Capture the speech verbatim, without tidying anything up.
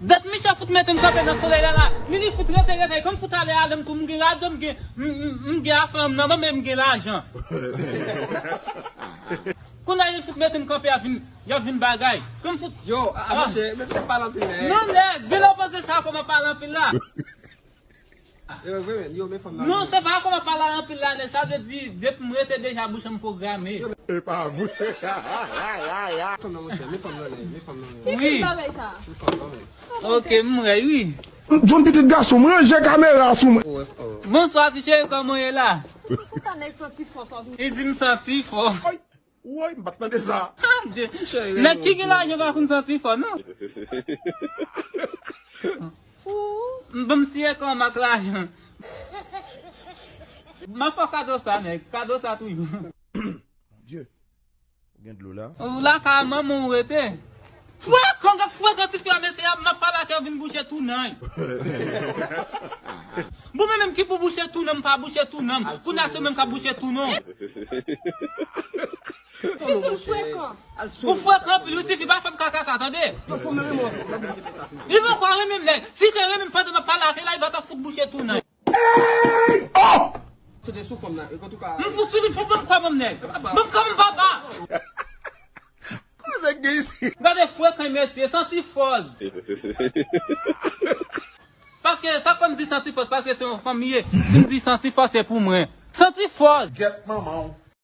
Dat Michel fout mete m kanpe nan solèy la la. Li, li fout rete, rete. Kòm fout ale, ale, m tou, m gen radyo, m gen, m, m, m gen afè m nan men, men m gen lajan. Kounye a, li fout mete m kanpe, y ap vin, y ap vin bagay. Kòm fout. Yo, a, a, ah, monchè, men se pale anpil, eh. Non, nèg, gen lè w panse sa kòman pale anpil la. Yo, vre, men, yo, men fanm nan. Non, se pa kòman pale anpil la, men sa vle di, depi m rete deja, bouch m pwograme. E pa vre. Fanm nan, monchè, men fanm nan, men fanm nan. Ki wi. Ki lòlèy sa? Men fanm nan, men. Ok, m rèy, wi. John pitit gason, m ranje kamera sou mwen. Oh, oh. Bonswa, ti cheri, kòman w ye la? Ou sa nèg santi fò sa. Li di m santi fò. Ay, woy, m pa t tande sa. Nèg ki gen lajan pa konn santi fò, non. M ban m siye kò m ak lajan. M ap fè w kado sa, nèg. Kado sa toujou. Bondye. Ou gen dlo la? Ou lakay manman w rete. Frekan, gad frekan ti fi a, mesye a, m ap pale ak yo vin bouche tou nan. Bon, men menm ki pou bouche tou nan, m pa bouche tou nan. Kounye a se menm k ap bouche tou nan. Ou frekan. Ou frekan anpil, wi, ti fi, pa fè m kaka sa, tande? Li poko renmen m, nèg. Si te renmen m pandan m ap pale ak li la, li pa t ap fout bouche tou nan. Oh! Se de sou fanm nan. E antouka, m fout sou li, fout ban m kwa, ban m nèg. Ban m kwa, ban m papa. Koze gen isi? Gade frekan mesye, santi fòz. Paske sa k fè m di santi fòz, paske se yon fanm li ye. Si m di santi fòz, se pou mwen. Santi fòz. Gèt manman w.